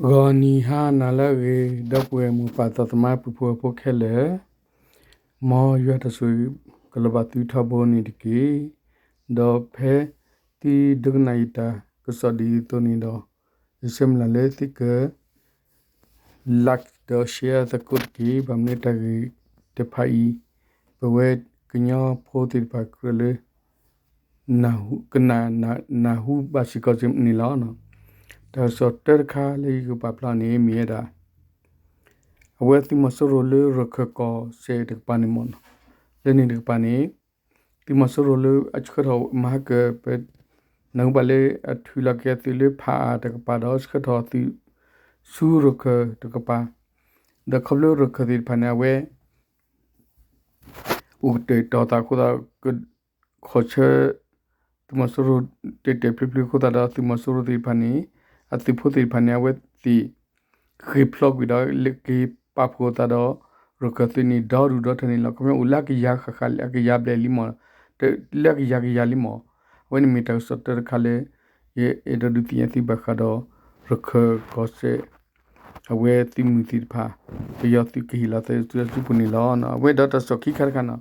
ဂီၤနံၤဟါနၤလၢအဂ့ၤ ဒီပုၢ်ဝဲၢ်မိၢ်ပၢ်သးသမါပုၢ်ဖိဝဲၢ်ဖိခဲလၢာ်, မ်ယွၤတၢ်ဆိၣ်ဂ့ၤကလီၤဘၣ်သုထီဘိန့ၣ်တက့ၢ်. ဒီးဖဲသုဒိကနၣ်ယတၢ်ကစီၣ်ဒ်အံၤအသိးန့ၣ်ဒီး, ယဆၢမုၢ်လၢ်လၢသုက like ဒီး share သကိးတက့ၢ်. ဘၣ်မနုၤတၢ်ဂ့ၢ်တဖၣ်အံၤ ပဝဲကညီဖိသ့ၣ်တဖၣ်ကြၢးလၢ ကနၢ်ဟူဘၣ်စ့ၢ်ကီးန့ၣ်လီၤ. တၢ်ကစီၣ်တၢတခါလၢယကပာ်ဖျါန့ၣ် မ့ၢ်ဝဲဒၣ် အဝဲသုးမီၤစိရိၤလၢရခၢၣ်ကီၢ်စဲၣ်တကပၤန့ၣ်မ့ၢ်နီၤ, လၢန့ၣ်တကပၤန့ၣ် သုးမီၤစိရိၤလၢအဆှၢထီၣ်မၤဟါကၢၣ် ပနၢ်ဟူဘၣ်လၢအထုးလီၤက့ၤအသုးလၢဖးအါတကပၤဒီး ဆှၢထီၣ်သုးဆူရခၢၣ်တကပၤ, ဒီးခီဖျိရခၢၣ်သ့ၣ်တဖၣ်န့ၣ် အဝဲ အိၣ်ကတဲာ်ကတီၤသးအဃိသတး ခီၣ်ဆၢ သုးမီၤစိရိၤတဲာ်တဲာ်ဖျုးဖျုးအဃိသတးဒီး သုးမီၤစိရိၤသ့ၣ်တဖၣ်န့ၣ် အသုးဖိသ့ၣ်တဖၣ်န့ၣ် အဝဲသ့ၣ် ဃ့ၢ်ဖျိးကွံာ်ဒီး က့ၤပာ်ဖှိၣ်အသးဒီး ရခၢၣ်သုးန့ၣ် ဒီဒူၣ်ဒီထၢန့ၣ်လီၤ. ခီဖျိအိၣ်လၢအကယၤဃၣ်ဃၣ်လံ အကယၤဘျဲၣ်လံမ့ၢ်, လၢအကယၤကယၤလံမ့ၢ်, အဝဲန့ၣ်မ့ၢ်တၢ်ကစီၣ်တၢတခါလၢ ယအဲၣ်ဒိးဒုးသ့ၣ်ညါသုဘၣ်ဃးဒီး ရခၢၣ်ကီၢ်စဲၣ် အဝဲသုးမုၢ်သ့ၣ်တဖၣ် ပယီၤသုးကဟ့ၣ်လီၤသးသုးအစုပူၤန့ၣ်လီၤ. အဝဲဒီးတၢ်ကစီၣ်ခံခါတခါန့ၣ်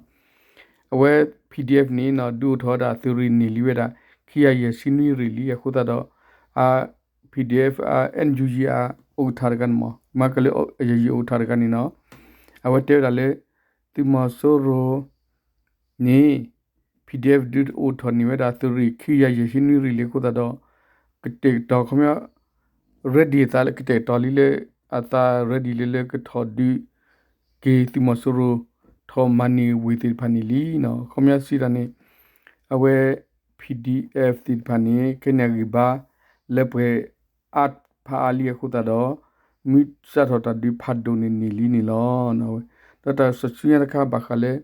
အဝဲ PDF န့ၣ် ဒုးအိၣ်ထီၣ်ဝဲဒၣ်သုးရ့ၣ်န့ၢ်လံဝဲဒၣ် ခံကယၤယဲၢ်ဆံနွံရ့ၣ်လံအဃိသတးဒီး အ PDF အ NUG အ ဥက္ကဋ္ဌ တဂၤန့ၣ်မ့ၢ် မၤကလၢ အယယံၤ ဥက္ကဋ္ဌ တဂၤန့ၣ်နီၤ အဝဲတဲဝဲဒၣ်လၢ သုးမီၤစိရိၤ န့ၣ် PDF ဒုးအိၣ်ထီၣ်န့ၢ်ဝဲဒၣ်သုးရ့ၣ်ခံကယၤယဲၢ်ဆံနွံရ့ၣ်လံအဃိသတးဒီး ကတဲာ်ကတီၤခီပညီ ready အသးလၢကတဲာ်ကတီၤလံလၢ အသး ready လၢလၢကထီၣ်ဒုး က့ၤသုးမီၤစိရိၤ ထီၣ်မၤန့ၢ်ဝ့ၢ်သ့ၣ်တဖၣ်န့ၣ်လံနီၤ. ခီပညီစံးတၢ်န့ၣ် အဝဲ PDF သ့ၣ်တဖၣ်န့ၣ် ခဲန့ၣ်အဂံၢ်ဘါ လၢပှဲၤအါဖးအါလံအဃိသတးဒီး မ့ၢ်စးထီၣ်တၢ်ဒုးဖးဒိၣ်န့ၣ်န့ၢ်လံန့ၣ်လီၤ. ဒီးတၢ်ကစီၣ်ဆူညါတခါဘၣ်ဃးလၢ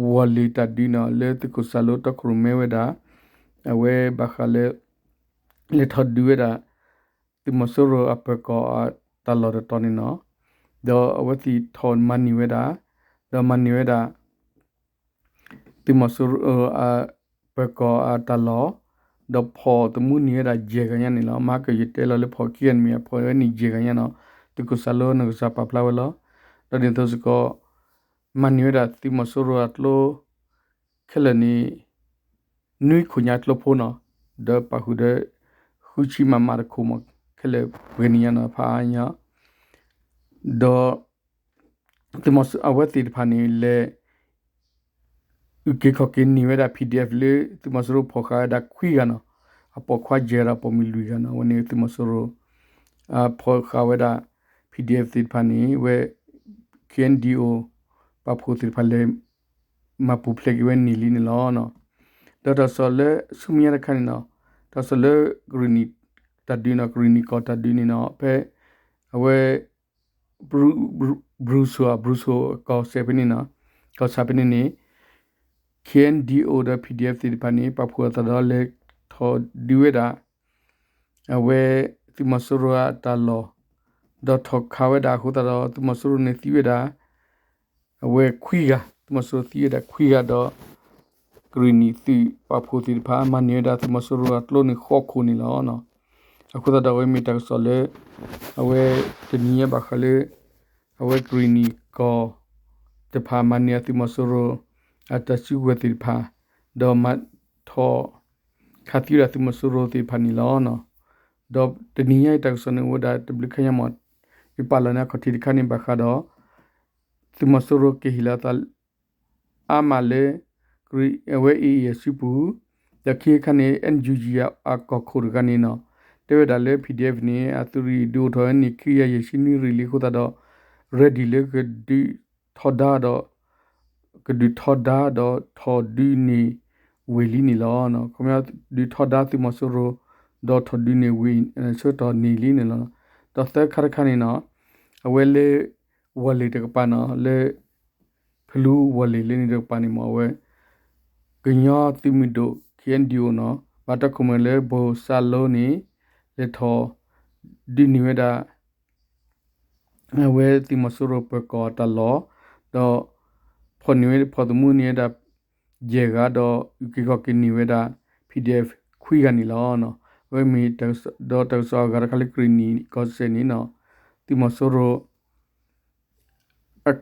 ဝီၢ်လ့ၣ်တၢ်ဒုးနီၤ လၢသုးခိၣ်စၢ်လိတီခိၣ်ရိၣ်မဲဝဲဒၣ် အဝဲဘၣ်ဃးလၢ လဲၤထီၣ်ဒုးဝဲဒၣ် သုးမီၤစိရိၤအပၢၤကီၢ်အတၢ်လီၢ်တတီၤန့ၣ်နီၤ, ဒီးအဝဲသ့ၣ်ထီၣ်မၤန့ၢ်ဝဲဒၣ်, ဒီးမၤန့ၢ်ဝဲဒၣ် သုးမီၤစိရိၤအပၢၤကီၢ်အတၢ်လီၢ်, ဒီးဖီၣ်သမူန့ၢ်ဝဲဒၣ်ယဲၢ်ဂၤညါန့ၣ်လီၤ. မၤကယတဲလီၤလၢဖီၣ်ခံဂၤန့ၣ်မ့ၢ် အဖီၣ်ဝဲန့ၣ်ယဲၢ်ဂၤညါနီၤ, သုးခိၣ်စၢ်လိနကစၢ်ပာ်ဖျါဝဲလီၤ. ဒီးဒ်သိးစ့ၢ်ကီး မၤန့ၢ်ဝဲဒၣ်သုးမီၤစိရိၤအကျိ ခဲလၢာ်န့ၣ် နွံခိၣ်ညါကျိဖိနီၤ, ဒီးပာ်ဃုာ်ဒီး ဃုဆံမးမးတခိၣ်မး ခဲလၢာ်ပှဲၤနံၣ်ညါနီၤ ဖးအါညါ, ဒီး သုးမီၤစိရိၤအဝဲသ့ၣ်တဖၣ်န့ၣ် လဲၤ အုၣ်က့ၤခီၣ်က့ၤန့ၢ်ဝဲဒၣ် PDF လၢသုးမီၤစိရိၤဖီၣ်ဃာ်ဝဲဒၣ်ခွံဂၤနီၤ, အပိာ်ခွါယဲၢ်ဂၤဒီးပိာ်မုၣ်လွံၢ်ဂၤနီၤ, အဝဲန့ၣ်သုးမီၤစိရိၤ ဖီၣ်ဃာ်ဝဲဒၣ် PDF သ့ၣ်တဖၣ်န့ၣ် ဝဲ KNDO ပာ်ဖှိၣ်သ့ၣ်တဖၣ်လဲၤ မၤပူၤဖျဲးက့ၤဝဲန့ၢ်လံန့ၣ်လီၤ. ဒီးတၢ်ကစီၣ်လၢဆူမဲာ်ညါတခါန့ၣ်နီၤ, တၢ်ကစီၣ်လၢကရ့ၣ်နံၣ်တၢ်ဒုးနီၤ, ကရ့ၣ်နံၣ်ကီၢ်တၢ်ဒုးန့ၣ်နီၤ, ဖဲ အဝဲ ဘရူၤဆိၣ်, ဘရူၤဆိၣ်အကီၢ်စဲၣ် ဖဲန့ၣ်နီၤ, ကီၢ်ဆၣ်ဖဲန့ၣ်န့ၣ် KNDO ဒီး PDF သ့ၣ်တဖၣ်န့ၣ် ပာ်ဖှိၣ်အသးဒီးလဲၤထီၣ်ဒုးဝဲဒၣ် အဝဲသုးမီၤစိရိၤအတၢ်လီၢ်, ဒီးထီၣ်ခးဝဲဒၣ်အဃိသတးဒီး သုးမီၤစိရိၤန့ၣ်သံဝဲဒၣ် အဝဲခွံဂၤ, သုးမီၤစိရိၤသံဝဲဒၣ်ခွံဂၤဒီး ကရ့ၣ်နံၣ်သုးပာ်ဖှိၣ်သ့ၣ်တဖၣ် မၤန့ၢ်ဝဲဒၣ်သုးမီၤစိရိၤအကျိန့ၣ်ဃိးခိၣ်န့ၣ်လီၤ. အဃိသတးဒီးအဝဲမ့ၢ်တၢ်ကစီၣ်လၢ အဝဲတနံၤညါဘၣ်ဃးလၢ အဝဲကရ့ၣ်နံၣ်ကီၢ်တဖၣ်မၤန့ၢ်အသုးမီၤစိရိၤ အတၢ်စုကဝဲၤသ့ၣ်တဖၣ်, ဒီးမၤထီၣ် ခးသံဝဲဒၣ်သုးမီၤစိရိၤသ့ၣ်တဖၣ်န့ၣ်လီၤ. ဒီးတနံၤညါအံၤတၢ်ကစီၣ်န့ၣ်အိၣ်ဝဲဒၣ်တဘျုးခါညါမး, ယပာ်လီၤန့ၢ်အခီၣ်ထံးတခါန့ၣ်ဘၣ်ဃးဒီး သုးမီၤစိရိၤကဟ့ၣ်လီၤသး အါမးလၢ အဝဲ AA အစုပူၤ, ဒီးခံခါန့ၣ် NUG အကီၢ်ခိၣ်တဂၤန့ၣ်နီၤ, တဲဝဲဒၣ်လၢ PDF န့ၣ် အသုးရ့ၣ်ဒုးအိၣ်ထီၣ်ဝဲန့ၣ် ခံကယၤယဲၢ်ဆံနွံရ့ၣ်လံအဃိသတးဒီး ready လၢကဒုးထီဒါဒီး ကဒုးထီဒါဒီးထီၣ်ဒုးန့ၢ်ဝ့ၢ်လံန့ၣ်လီၤ. ခီပညီဒုးထီဒါသုးမီၤစိရိၤ ဒီးထီၣ်ဒုးန့ၢ်ဝ့ၢ် ဆၢကတီၢ်န့ၢ်လံန့ၣ်လီၤ. ဒီးသၢခါတခါန့ၣ်နီၤ, အဝဲလၢ ဝီၢ်လ့ၣ်တကပၤနီၤ, လၢ ဖလူဝီၢ်လ့ၣ်လၢန့ၣ်တကပၤန့ၣ်မ့ၢ်အဝဲ ကညီသုးမုၢ်ဒိၣ် KNDO နီၤ, ဘၣ်တၢ်ခိၣ်မ့ၢ်လၢဘိၣ်စၢ်လိန့ၣ် လဲၤထီၣ်ဒုးန့ၢ်ဝဲဒၣ် အဝဲသုးမီၤစိရိၤပၢၤကီၢ်အတၢ်လီၢ်, ဒီး ဖီၣ်န့ၢ်ဝဲ ဖီၣ်သမူန့ၢ်ဝဲဒၣ် ယဲၢ်ဂၤဒီး အုၣ်က့ၤခီၣ်က့ၤန့ၢ်ဝဲဒၣ် PDF ခွံဂၤန့ၣ်လီၤ. အဝဲမ့ၢ် ဒီးတၢ်ကစီၣ်အဂၤတခါလၢကရ့ၣ်နံၣ်ကီၢ်စဲၣ်န့ၣ် သုးမီၤစိရိၤ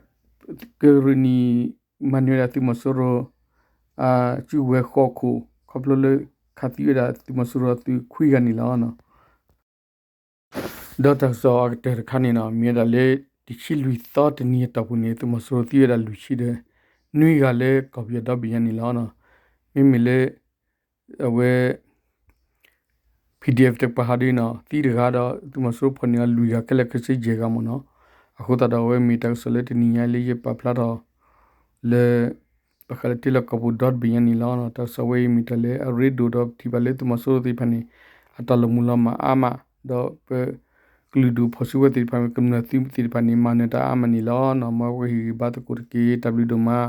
ကရ့ၣ်နံၣ် မၤနၢၤဝဲဒၣ်သုးမီၤစိရိၤ အစုကဝဲၤဃိးခိၣ် ခီဖျိလၢခးသံဝဲဒၣ်သုးမီၤစိရိၤအသုးခွံဂၤန့ၣ်လီၤ. ဒီးတၢ်ကစီၣ်အကတၢၢ်တခါန့ၣ် မ့ၢ်ဝဲဒၣ်လၢ တဆံလွံၢ်သီတနံၤအတီၢ်ပူၤန့ၣ် သုးမီၤစိရိၤသံဝဲဒၣ်လွံၢ်ဆံဒီး နွံဂၤလၢကီၢ်ပယီၤဒီဘ့ၣ်ညါန့ၣ်လီၤ. မ့မ့ၢ်လၢ အဝဲ PDF တကပၤဟးဒ်န့ၣ် သံတဂၤဒီး သုးမီၤစိရိၤဖီၣ်န့ၢ်အီၤလွံၢ်ဂၤ ခဲလၢာ်ခဲဆ့ယဲၢ်ဂၤမ့ၢ်နီၤ. အဃိသတးဒီး အဝဲမ့ၢ်တၢ်ကစီၣ်လၢတနံၤညါလၢယပာ်ဖျါထီၣ် လၢ ဘၣ်ဃးလၢတ့လီၤကီၢ်ပူၤဒီဘ့ၣ်ညါန့ၣ်လီၤ. တၢ်ကစီၣ်ဝဲအံၤမ့ၢ်တၢ်လၢအရ့ဒိၣ်ဒီးပထံၣ်ဘၣ်လၢသုးမီၤစိရိၤသ့ၣ်တဖၣ်န့ၣ် အတၢ်လီၤမုၢ်လီၤမၢ်အါမး ဒီးပ ကလုာ်ဒူၣ်ဖီၣ်စုကဝဲၤသ့ၣ်တဖၣ်မ့ၢ် ကမျၢၢ်သုးသ့ၣ်တဖၣ်န့ၣ် မၤနၢၤတၢ်အါမးန့ၣ်လီၤ. မ်ပကဟ့ၣ်ဂံၢ်ဘါသကိးတက့ၢ်. တၢ်ဘျုးဒိၣ်မး.